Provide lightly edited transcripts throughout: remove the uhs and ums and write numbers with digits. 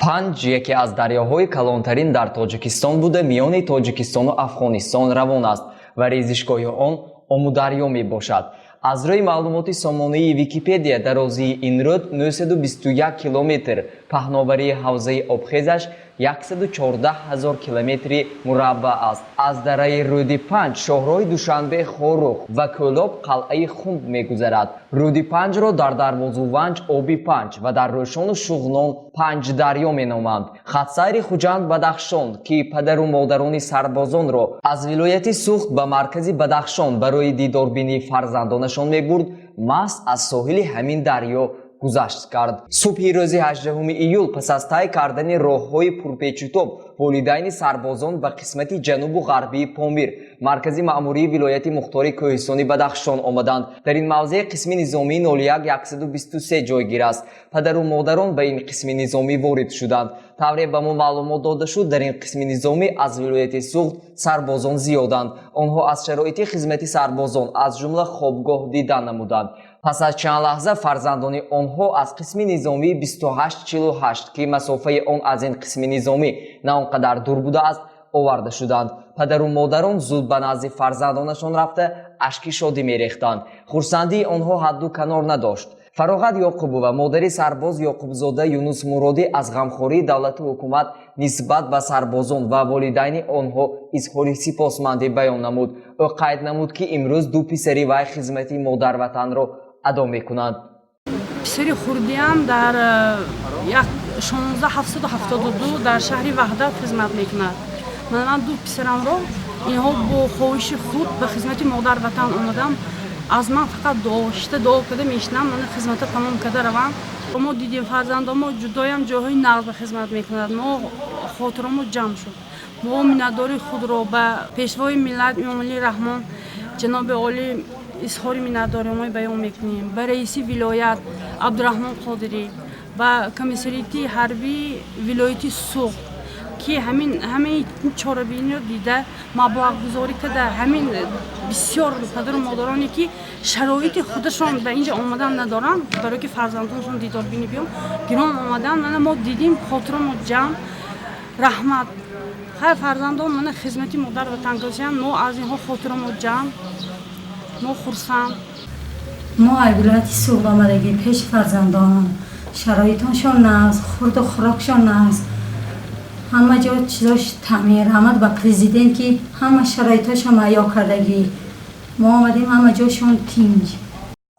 Панҷ яке аз дарёҳои калонтарин дар Тоҷикистон буда, миёни Тоҷикистону Афғонистон равон аст ва резишгоҳи он Омударё мебошад. Аз рӯи маълумоти сомонаи Википедия, дарозии ин рӯд 921 километр, паҳноварии ҳавзаи обхезаш 114 ҳазор километри мураббаъ аст. Аз дараи рӯди Панҷ шоҳроҳи Душанбе Хоруғ ва Кӯлоб қалъаи Хумб мегузарад. Рӯди Панҷро дар Дарвозу Ванҷ Оби Панҷ ва дар Рӯшону Шуғнон Панҷдарё меноманд. Хатсайри Хуҷанд Бадахшон, ки падару модарони сарбозонро аз вилояти Суғд ба маркази Бадахшон барои дидорбинии фарзандонашон мебурд, маҳз аз соҳили ҳамин дарё гузашт кард. Субҳи рӯзи 18 июл, пас аз тай кардани роҳҳои пурпечутоб, волидайни сарбозон ба қисмати ҷанубу ғарбии Помир, маркази маъмурии вилояти мухтори кӯҳистони Бадахшон, омаданд. Дар ин мавзеъ қисми низомии 01 123 ҷойгир аст. Падару модарон ба ин қисми низомӣ ворид шуданд. Тавре ба мо маълумот дода шуд, дар ин қисми низомӣ аз вилояти Суғд сарбозон зиёданд. Онҳо аз шароити хизмати сарбозон, аз ҷумла хобгоҳ, дидан намуданд. Пас аз чанд лаҳза фарзандони онҳо аз қисми низомии 2848, ки масофаи он аз ин қисми низомӣ на он қадар дур будааст, оварда шуданд. Падару модарон зуд ба назди фарзандонашон рафта, ашки шодӣ мерехтанд. Хурсандии онҳо ҳадду канор надошт. Фароғат Ёқубова, модари сарбоз Ёқубзода Юнус Муродӣ, аз ғамхории давлату ҳукумат нисбат ба сарбозон ва волидайни онҳо изҳори сипосмандӣ баён намуд. Ӯ қайд намуд, ки имрӯз ду писари вай хизмати модарватанро адо мекунанд. Писари хурдиам дар 16772 дар шаҳри Ваҳдат хизмат мекунад. Ман ду писарамро, инҳо бо хоҳиши худ ба хизмати модарватан омадам. Аз ман фақат дуо шита, дуо карда мешинам, мана хизмата тамом карда равам. Мо дидем, фарзандомо ҷудоям ҷойҳои нағз ба хизмат мекунад. Мо хотиромо ҷамъ шуд. Мо миннатдории худро ба Пешвои миллат Эмомалӣ Раҳмон, ҷаноби олӣ, изҳори миннатдориҳои баён мекунем, ба раиси вилоят Абдураҳмон Қодирӣ, ба комиссариати ҳарбии вилояти Суғд, ки ҳамин ҳамаи чорабиниро дида, маблағгузорӣ карда. Ҳамин бисёр падару модароне, ки шароити худашон ба инҷа омадан надоранд, барое ки фарзандонашон дидорбинӣ биён, гирон омадан. Мана мо дидем, хотиромо ҷамъ. Раҳмат. Хайр, фарзандон мана хизмати модар ватан карданд. Мо аз инҳо хотиромо ҷамъ, мо хурсанд. Мо аз вилояти Суғд омадагӣ пеши фарзандонам. Шароитоншон нағз, хурду хӯрокшон нағз, ҳама ҷо чизош таъмин. Раҳмат ба президент, ки ҳама шароитошо муҳайё кардагӣ. Мо омадем, ҳама ҷошон тинҷ.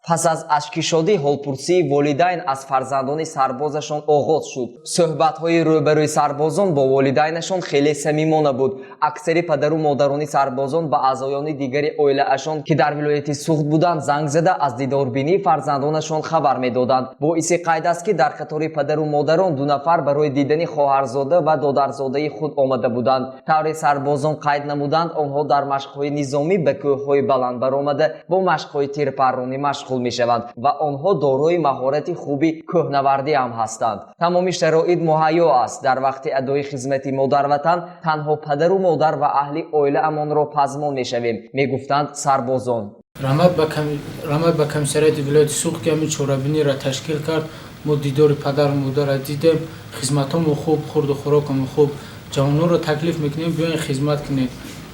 Пас аз ашкишодӣ ҳолпурсии волидайн аз фарзандони сарбозашон оғоз шуд. Суҳбатҳои рӯбарӯи сарбозон бо волидайнашон хеле самимона буд. Аксари падару модарони сарбозон ба аъзоёни дигари оилаашон, ки дар вилояти Суғд буданд, занг зада, аз дидорбинии фарзандонашон хабар медоданд. Боиси қайд аст, ки дар қатори падару модарон ду нафар барои дидани хоҳарзода ва додарзодаи худ омада буданд. Тавре сарбозон қайд намуданд, онҳо дар машқҳои низомӣ ба кӯҳҳои баланд баромада, бо машқҳои тирпарронӣ машғул мешаванд ва онҳо дорои маҳорати хуби кӯҳнавардӣ ҳам ҳастанд. Тамоми шароит муҳайё аст. Дар вақти адои хизмати модарватан танҳо падару модар ва аҳли оилаамонро пазмон мешавем, мегуфтанд сарбозон. Раҳмат ба комиссариати вилояти Суғд, ки ҳамин чорабиниро ташкил кард. Мо дидори падару модарро дидем. Хизматҳомо хуб, хурду хӯрокамо хуб. Ҷавононро таклиф мекунем: биёен, хизмат кунед,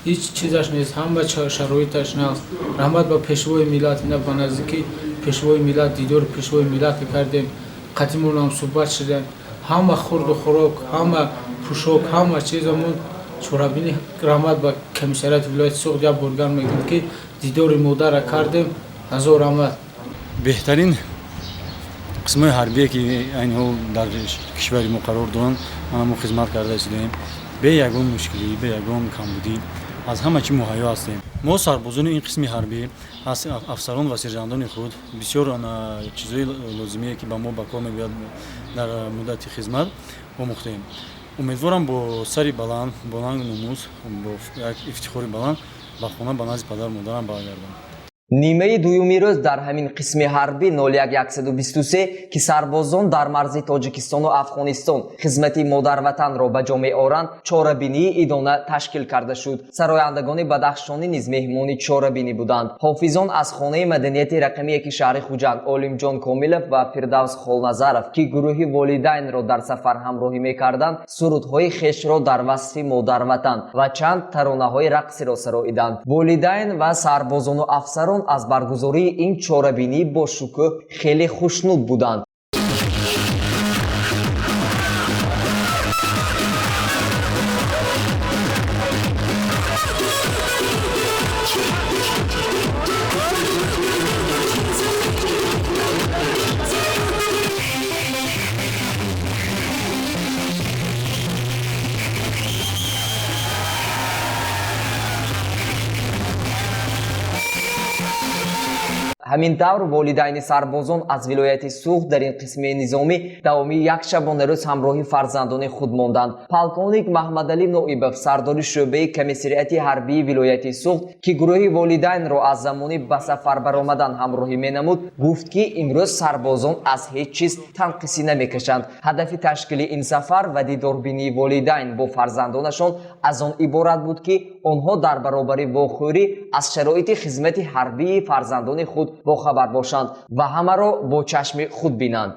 ҳеҷ чизаш нест, ҳама шароиташ нағз. Раҳмат ба Пешвои миллат. Ина ба наздики Пешвои миллат, дидори Пешвои миллат кардем, қадимонам суҳбат шудем. Ҳама хурду хӯрок, ҳама пӯшок, ҳама чизамон чорабинӣ. Раҳмат ба комиссариати вилояти Суғд. Як боргар мегӯям, ки дидори модарра кардем. Ҳазор раҳмат. Беҳтарин қисмҳои ҳарбие, ки айни ҳол дар кишвари мо қарор доранд, мана мо хизмат карда истодаем бе ягон мушкилӣ, бе ягон камбудӣ, аз ҳама чӣ муҳайё ҳастем. Мо, сарбозони ин қисми ҳарбӣ, аз афсарон ва сержантони худ бисёр чизҳои лозимие, ки ба мо ба кор мебиёяд, дар муддати хизмат омӯхтем. Умедворам, бо сари баланд, бо нангу номус, бо як ифтихори баланд ба хона, ба назди падару модарам баргардам. Нимаи дуюми рӯз дар ҳамин қисми ҳарбӣ 01123, ки сарбозон дар марзи Тоҷикистону Афғонистон хизмати модарватанро ба ҷо меоранд, чорабинии идона ташкил карда шуд. Сарояндагони бадахшонӣ низ меҳмони чорабинӣ буданд. Ҳофизон аз хонаи маданияти рақами яки шаҳри Хуҷанд Олимҷон Комилов ва Фирдавс Холназаров, ки гурӯҳи волидайнро дар сафар ҳамроҳӣ мекарданд, сурудҳои хешро дар васфи модарватан ва чанд таронаҳои рақсиро сароиданд. Волидайн ва сарбозону афсарон аз баргузории ин чорабинӣ бо шукӯҳ хеле хушнуд буданд. Ҳамин тавр волидайни сарбозон аз вилояти Суғд дар ин қисми низомӣ давоми як шабонарӯз ҳамроҳи фарзандони худ монданд. Полковник Маҳмадалӣ Ноибов, сардори шӯъбаи комиссариати ҳарбии вилояти Суғд, ки гурӯҳи волидайнро аз замони ба сафар баромадан ҳамроҳӣ менамуд, гуфт, ки имрӯз сарбозон аз ҳеҷ чиз танқисӣ намекашанд. Ҳадафи ташкили ин сафар ва дидорбинии волидайн бо фарзандонашон аз он иборат буд, ки онҳо дар баробари вохӯрӣ аз шароити хизмати ҳарбии фарзандони худ бохабар бошанд ва ҳамаро бо чашми худ бинанд.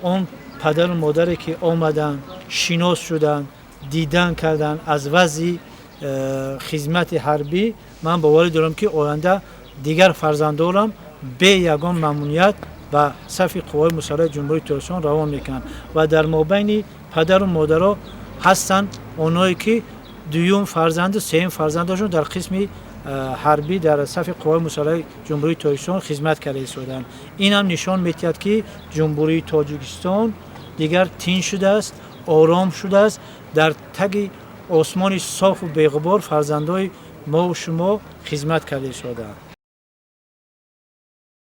Он падару модаре ки омаданд, шинос шуданд, дидан карданд аз вазъи хизмати ҳарбӣ, ман боварӣ дорам, ки оянда дигар фарзандонам бе ягон мамнуният ба сафи қувваҳои мусаллаҳи Ҷумҳурии Тоҷикистон равон мекунанд. Ва дар мобайни падару модаро ҳастанд онҳое, ки дуюм фарзанду сеюм фарзандашон дар қисми ҳарбӣ дар сафи қувваҳои мусаллаҳи Ҷумҳурии Тоҷикистон хизмат карда истодаанд. Ин ҳам нишон медиҳад, ки Ҷумҳурии Тоҷикистон дигар тинч шудааст, ором шудааст. Дар таги осмони софу беғубор фарзандои мову шумо хизмат карда истодаанд.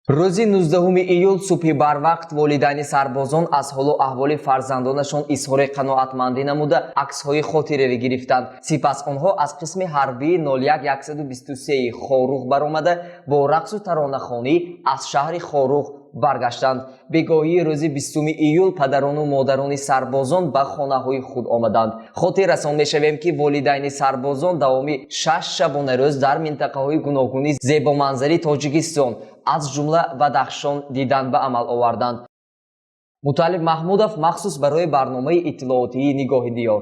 Рӯзи 19 июл субҳи барвақт волидайни сарбозон аз ҳолу аҳволи фарзандонашон изҳори қаноатмандӣ намуда, аксҳои хотиравӣ гирифтанд. Сипас онҳо аз қисми ҳарбии 01123 Хоруғ баромада, бо рақсу таронахонӣ аз шаҳри Хоруғ баргаштанд. Бегоҳии рӯзи 20 июл падарону модарони сарбозон ба хонаҳои худ омаданд. Хотиррасон мешавем, ки волидайни сарбозон давоми 6 шабонарӯз дар минтақаҳои гуногуни зебоманзари Тоҷикистон, аз ҷумла Бадахшон, дидан ба амал оварданд. Муталлиб Маҳмудов махсус барои барномаи иттилоотии Нигоҳи диёр.